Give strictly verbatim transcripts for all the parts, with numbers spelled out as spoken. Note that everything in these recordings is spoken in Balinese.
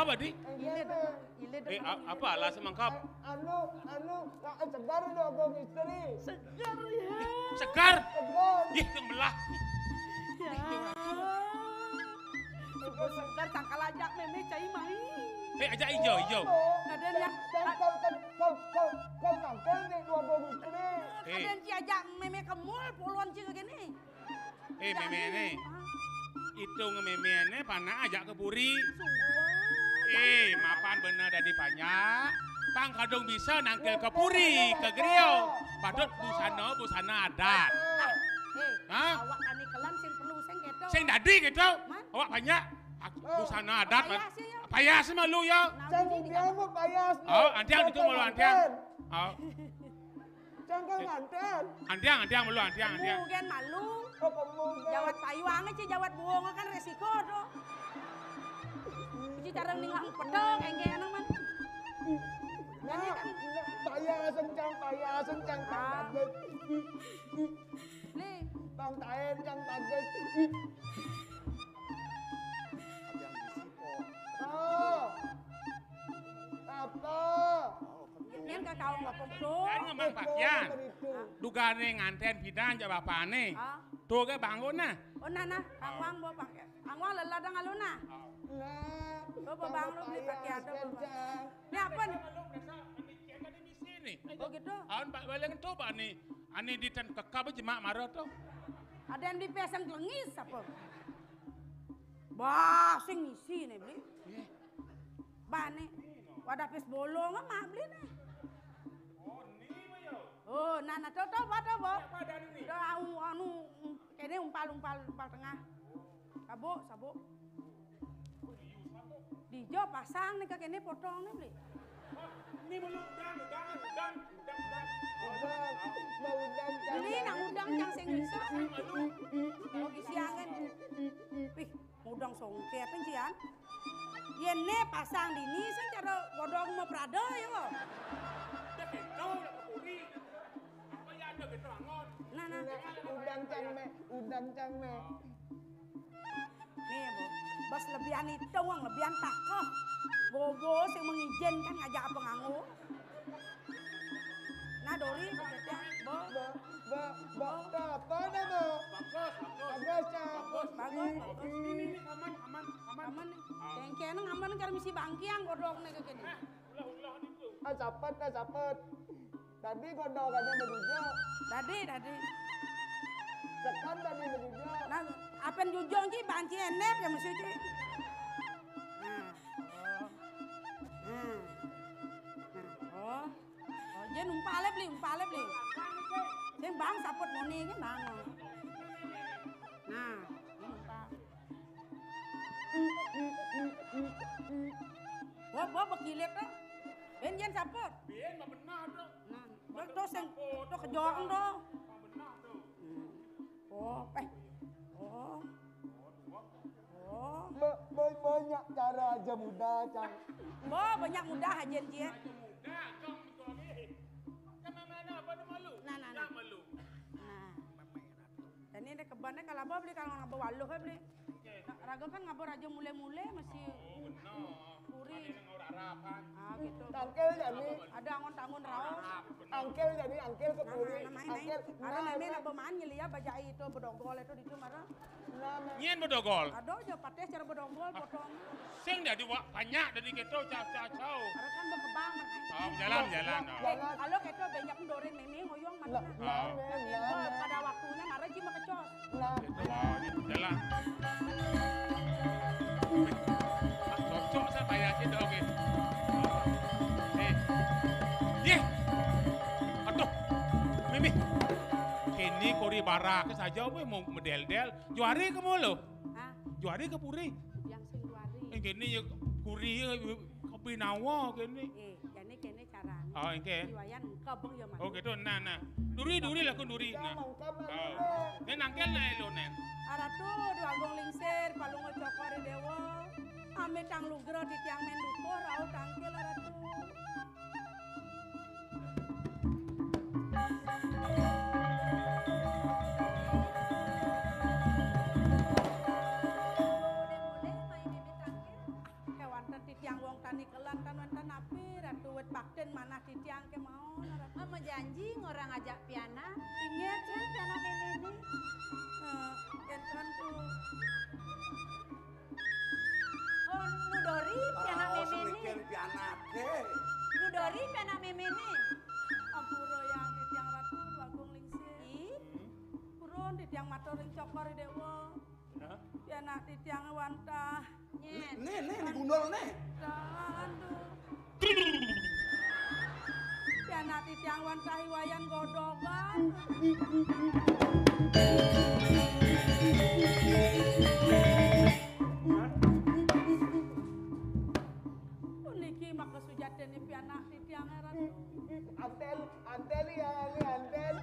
Apa, Di? Ilé dong, ilé dong. Eh, a-, apa alasan mangkap? Anu, anu, segar dong, Agung Istri. Segar ya. Segar? Segar. Ih, yang belah. Ya. Segar, tangkal ajak mémé cai mai. Eh, ajak ijo, ijo. Kadén ya. Cang, cang, cang, cang, cang, cang, nangkal nih dua Agung Istri. Eh. Kadén ci ajak mémé ke mall, puluhan ci kéné. Eh, mémé né. Itung mémé né panak ajak ke puri. Eh, mapan bener dadi panyak. Pang kadung bisa nangkil ke puri, ke griya. Patut busana, busana adat. Hah? Awak tani kelan sing perlu sing kéto. Sing dadi kéto. Awak panyak. Busana adat. Payas ya. Payas malu ya. Cang, dia mau payas. Oh, antiang itu malu antiang. Oh. Cang, kang nganten. Antiang, antiang malu, antiang, antiang. Kemu gén malu. Oh, kemu gén. Jawat payuang, ci jawat buung kan resiko to. Ci cara ninggang pedang, énggé anak man. Nah, payas, Cang, payas, Cang, Cang, bagus. Lé. Bang Taén, Cang, bagus. Oh. Apa? Nyén ka kaum ngepung to. Kan ngembang pakaian. Dugané nganten pidan jak bapané. Ah. To ké bangun nah. Oh, nah, nah, angwang bo pakai. Angwang lelah dang alun nah. Nah. Bo, bo, bang, lu beli pakaian to, bo, bang. Né apa nih? Oh, gitu. Awan balik to, Pak, nih. Ané diten kekab jemak mara to. Ada yang dipesang kelengis apa? Bah, sing isi né beli. Bah né. Wadah pés bolong mah beli né. Oh, nah, nah, to, to, bo, to, bo. To, anu, anu, kéné umpal, umpal, umpal tengah. Sabuk, sabuk. Dijo pasang né ka kéné potong né beli. Ini malu udang, udang, udang, udang, udang. Beli nang udang cang sing bisa. Bagi siangan. Wih, udang songkét kan cian. Yén né pasang dini sing cara godong mau prada ya. Udah kéto, udah kepuri. Apa ya ada kéto angon. Nah, nah. Udang cang mé, udang cang mé. Nih, Bu. Bas lebihan itu, wong lebihan takeh. Bobo sing mengizinkan ngajak apa nganggo. Nah, Dori, begitu ya. Bo. Bo, bo, bo, apa nama? Bagus, bagus. Bagus, Cang. Bagus, bagus. Ini, ini aman, aman, aman. Aman nih. Kengkeng aman, karo misi bangkiang godhogné kéné. Nah, ulah-ulah niku. Ah, sapet, ah, sapet. Dadi godhongé majujuk. Dadi, dadi. Sekan dadi majujuk. Nah, apa jujuk ki banci enek ya mesti ki. Nah, oh. Nah. Nah, oh. Oh, jén umpalé beli, umpalé beli. Sing bang saput muni ki bang. Nah, ini umpal. Bo, bo, bekilit to. Bén jén saput. Bén mah benar to. Nah, to, to sing to kejorong to. Mah benar to. Hmm. Oh, eh. Oh. Oh. Ba-, ba-, banyak cara aja mudah, Cang. Bo, banyak mudah aja, Ji. Aja mudah, Cang, itu lagi. Kan mana apa nama lu? Nah, nah, nah. Nama lu. Nah. Jani né kebané kalaba beli, kalau ngaba waluh ya beli. Nah, raga kan ngaba raja mulé-mulé masih puri. Ah, gitu. Tangkil jani. Ada angon-angon rauh. Angkil jani, angkil ke puri. Nah, nah, main, main. Angkil. Ada mémé nak beman nyeli ya, bajai itu bedogol itu di itu mara. Nah, nah. Nyén bedogol. Ada aja patih cara bedogol potong. Sing dadi wak banyak dadi kéto, cau, cau, cau. Ada kan berkembang, Mas. Oh, jalan, jalan, oh. Jalan. Kalau kéto banyak mendorin mémé ngoyong mana. Nah, nah, nah, nah. Pada waktunya mara ji makecos. Nah. Kéto, oh, ini jalan. Ah, cocok saya bayar sih, oke. Eh. Yéh. Aduh. Mémé. Kéné kori barak saja wéh mau medel-del. Juari ke mulu? Hah? Juari ke puri? Yang sing juari. Eh, kéné ya puri ya, kopi nawa kéné. Eh, jani kéné carané. Oh, engké. Iwayan engkebeng ya, Mas. Oh, gitu. Nah, nah. Duri, duri lah, kun duri. Nah. Oh. Né nangkil nah elo, Nén. Aratu, Dwagung Lingsir, Palungguh Cokor I Déwa. Amit tang lugra titiang mén dukur, rauh tangkil, Aratu. Kéwanten titiang Jak pianak, inggih, Cén, pianak méméné. Eh, kénten, Tu. Oh, Nu Dori, pianak méméné. Pianaké. Nu Dori, pianak méméné. Ampura, Yang Titiang Ratu, Déwa Agung Lingsir. Ih. Purun titiang matur ring Cokor I Déwa. Nah. Pianak titiang wantah. Nyén. Nih, nih, digundul nih. Tahan, tuh. Pianak titiang wantah I Wayan Godogan. Puniki maka sujatiné pianak titiang, Ratu. Antel, antel ya, ini antel.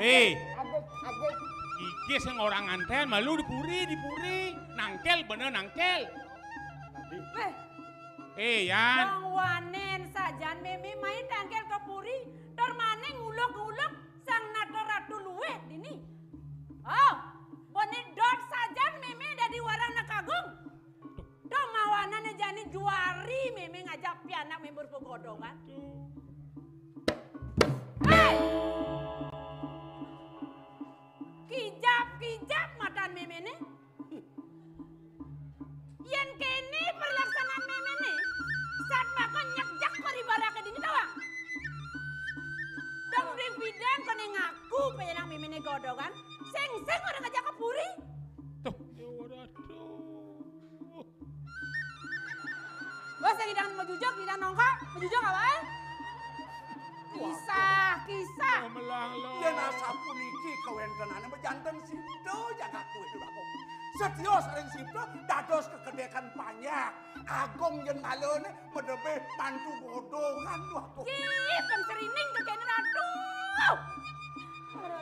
Eh, Agus, Agus. Iki sing ora ngantel, malu di puri, di puri. Nangkel, bener nangkel. Wéh, Eh, Yan. Wong wanén sajan mémé mai tangkel ka puri, tur maning nguluk-nguluk Sang Nata Ratu luwih dini. Oh, bone dot sajan mémé dadi warang nekagung. Duh, mawanane jani juari mémé ngajak pianak mémé berupa godongan. Hei! Kijap-kijap matan méméné. Yén kéné perlaksanaan méméné, satmaka nyekjek paribaraké dini tawang. Dong ding pidan koné ngaku pianak méméné godongan, sing-sing ora ngajak ka puri. Tuh, ya waduh. Wah, sing idang majujug, idang nongko, majujug apa, eh? Kisah, kisah. Melang lo. Yén asapuniki kawéntenané majanten sipta jagat kuwi, Durako. Setya saring sipta dados kekedékan panjak. Agung yén ngalané madebé mantu godongan, Durako. Ih, pang serining kekéné Ratu.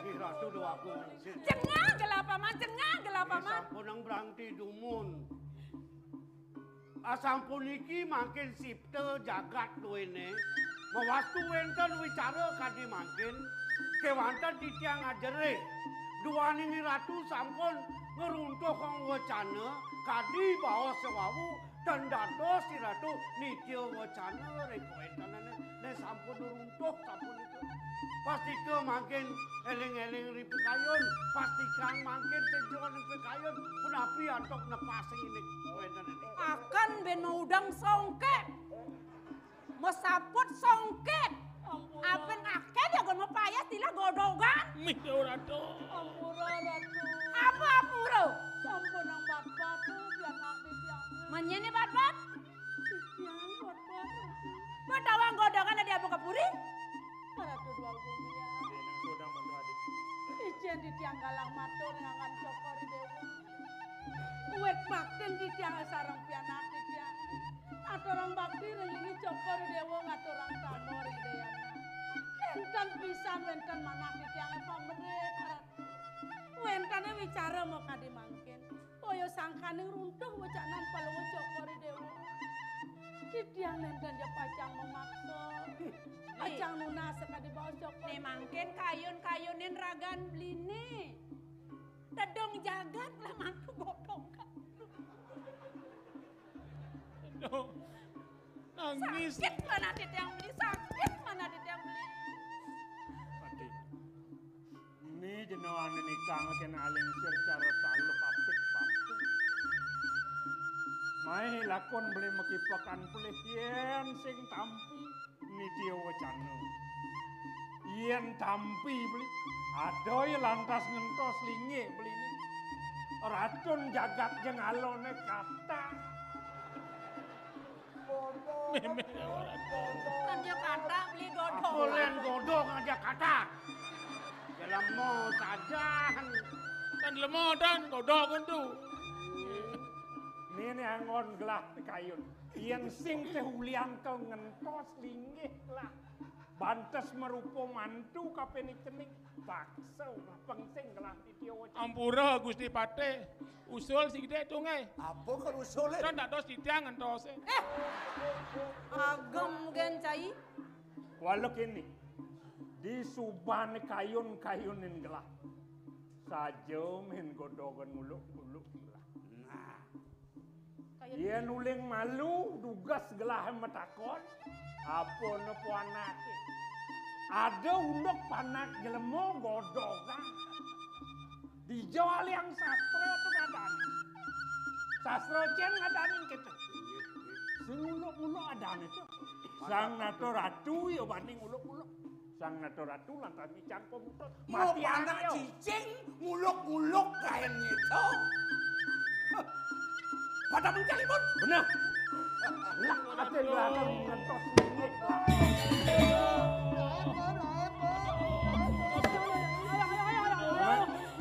Ih, Ratu Déwa Agung. Cengah gelah paman, cengah gelah paman. Sampun nang branti dumun. Asampun niki mangkin sipta jagat duéné, mawastu wénten wicara kadi mangkin, kéwanten titiang ajerih. Duaning Ratu sampun ngruntuhang wacana, kadi baos wau, ten dados Ratu nitya wacana ring kawéntenané, né sampun runtuh sapunika. Pastika mangkin éling-éling ring pikayun, pastikang mangkin seja ring pikayun, punapi antuk nepasing indik wénten indik. Akan ben maudeng songkét. Masaput songkét. Ampura. Aben akéh ya gon mapayas tilah godongan. Mih, Ratu. Ampura, Ratu. Apa ampura? Sampun nang bat-bat, pianak titiang. Manyéné bat-bat? Titiang bat-bat, Ratu. Batawang godongan adi apa ka puri? Ratu Déwa Agung Hyang. Déning sodang bantu adik. Ijin titiang galah matur nganggan Cokor I Déwa. Wit baktin titiang sareng pianak titiang. Aturang bakti ring linggih Cokor I Déwa ngaturang tamba ring Ida Hyang. Nénten pisan wénten manah titiang pamrih, Ratu. Wéntené wicara makadi mangkin. Kaya sangkaning runtuh wecanan Palungguh Cokor I Déwa. Titiang nénten ja pacang mamaksa. Pacang nunas sakadi baos Cokor. Né mangkin kayun-kayunin ragan beliné. Tedung jagat lah mantu godongan. Aduh. Nangis. Sakit manah titiang beli, sakit manah titiang beli. Adik. Né jenawané nikang kén alingsir cara taluh apit batu. Mai lakon beli makipekan pelih yén sing tampi nitya wacana. Yén tampi beli, ada ya lantas ngentos linggih beliné. Ratun jagat jeng aloné kathah. Mémé ora. Kan dia kathah beli godong. Apa lén godong aja kathah. Ya lemo sajan. Kan lemo dan godong tu. Né, né anggon gelah pikayun. Yén sing téh ulian kel ngentos linggih lah. Bantes marupa mantu kapining cening. Paksa lah pengsing gelah. Ampura, Gusti Patih. Usul sing gedé, Tungé. Apa kal usulé? Kan dados titiang ngentosé. Eh! Agem gén cai. Waluh kéné. Disubané kayun-kayunin gelah. Saja mén godongan nguluk-nguluk gelah. Nah. Yén uling malu, dugas gelahé matakon, apa napa anaké? Ada unduk panak jelema godogan. Dija waliang sastra to ngadané. Sastra cén ngadané kéto. Sing uluk-uluk adané to. Sang Nata Ratu ya bani nguluk-uluk. Sang Nata Ratu lantas micang pamutus. Mati anak cicing nguluk-nguluk kain itu. Pada mencalimun. Benar. Lah, ada yang ngentos.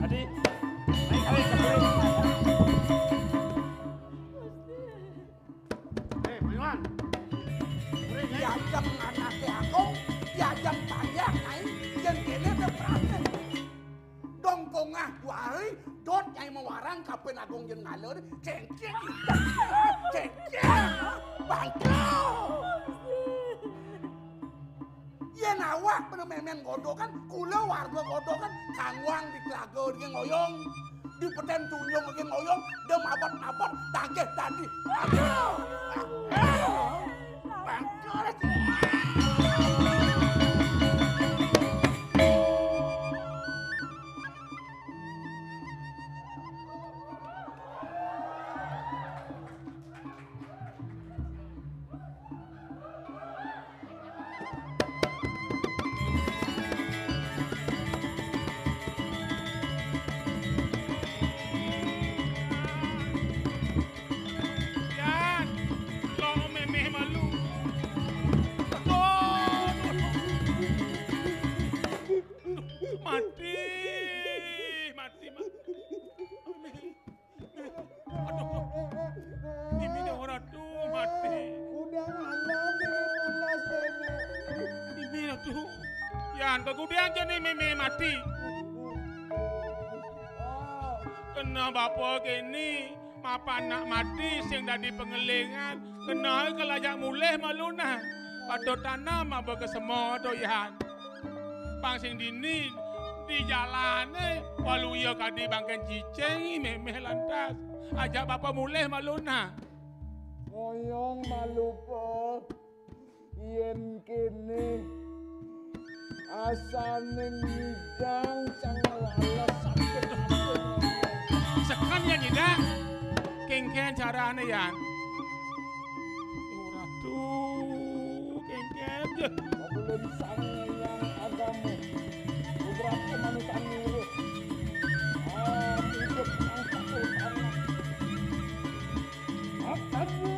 Adi, ayo, ayo, ayo. Hei, Pak Iwan. Diajak anaké Agung, diajak tayang aing, yén kéné téh prané. Dong pongah dua hari, dot nyai mawarang kapén Agung jeung ngaleur, céngcéng, céngcéng, bangkal. Yén awak bener mémén godogan, kula warga godogan, kangwang di telaga gé ngoyong, di petén tunjung gé ngoyong, dem abot-abot, dagéh dadi. Aduh! Bangkrut. Yan, lo méméh malu. Aduh, mati, mati, mati. Aduh, mimine ora tuh mati. Udah nganggap ini pulas, Nenek. Mimi tuh. Yan, kegudian jani mimi mati. Oh. Kena bapa kene, mapan nak mati sing dadi pengelingan. Kena kelajak mulih malunah. Patut tanam apa kesemo to, Yan. Pang sing dini di jalane, walu iya kadi bangken cicing, méméh lantas. Ajak bapa mulih malunah. Ngoyong malu, Po. Yén kéné asané ngidang cang lales sakit. Sekan ya ngidang. Kéngkén carané, Yan. Ora tuh, kéngkén ya. Belum sang yang agama. Beberapa manusia nurut. Ah, hidup yang satu tanah. Aduh.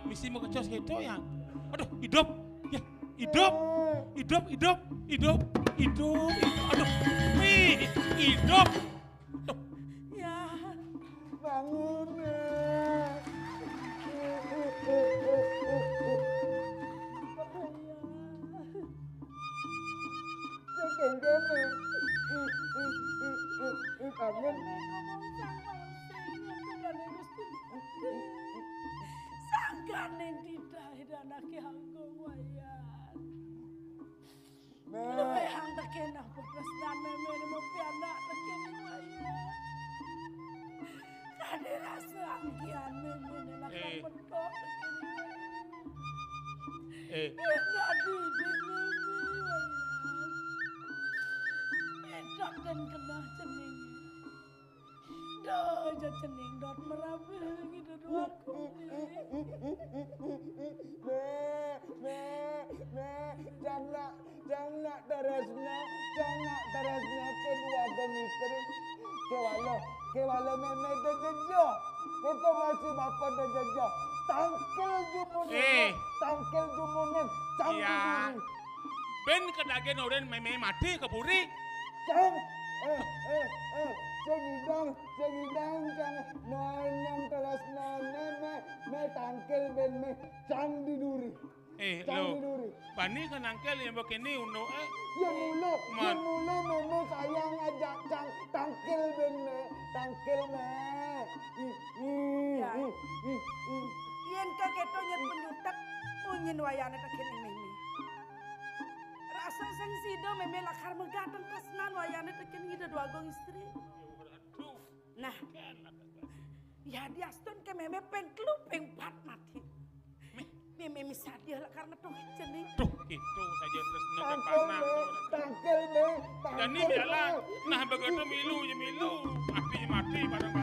Misi mau kecos gitu ya. Aduh, hidup. Ya, hidup. Hidup, hidup, hidup, hidup, hidup. Aduh, nih, hidup. Aduh. Ya. Bangun, Nek. Bahaya. Sing kéngkén, Nek. Bangun. Sangkaning titah anaké Agung, Wayan. Nek. Luwih ang tekén apa tresnan mémé nemu pianak tekén, Wayan. Kadé rasa anggihan mémé lakar Eh. Mentok tekén, Wayan. Eh. Yén dadi dini, Wayan. Édak dan kenah cening. Dah aja cening dot merabe gitu doang. Nek, Nek, Nek, jang nak, jang nak Tresna, jang nak Tresna kedua dan istri. Kéwala, kéwala mémé da jejo. Kita masih bapa da jejo. Tangkil jumunin, Eh. Tangkil jumunin. Cang Iya. Duduri. Bén kedagé noren mémé mati keburi. Cang, eh, eh, eh, sing ngidang, sing ngidang, cang. Nanyang Tresna, mé, mé, mé tangkil bén mé, cang diduri. Eh, Cang lo. Diduri. Bani ka nangkil yang begini uno, eh. Ya mulu, ya Man. Mulu, mémé sayang ajak cang, tangkil bén mé, tangkil mé. Ih, ih, Ya. Ih, ih, ih. Yén ka kéto nyet penyutek, munyin Wayané tekén mémé. Rasa sing sida mémé lakar megateng tresnan Wayané tekén ngida dua agung istri. Nah, Yadiastun ké mémé ping telu ping pat mati. Mémé misadé lah karena tuh jeneng. Duh, gitu saja terus tangkil mé, tangkil mé. Dani jalan. Nah, begitu milu ya milu. Mati mati bareng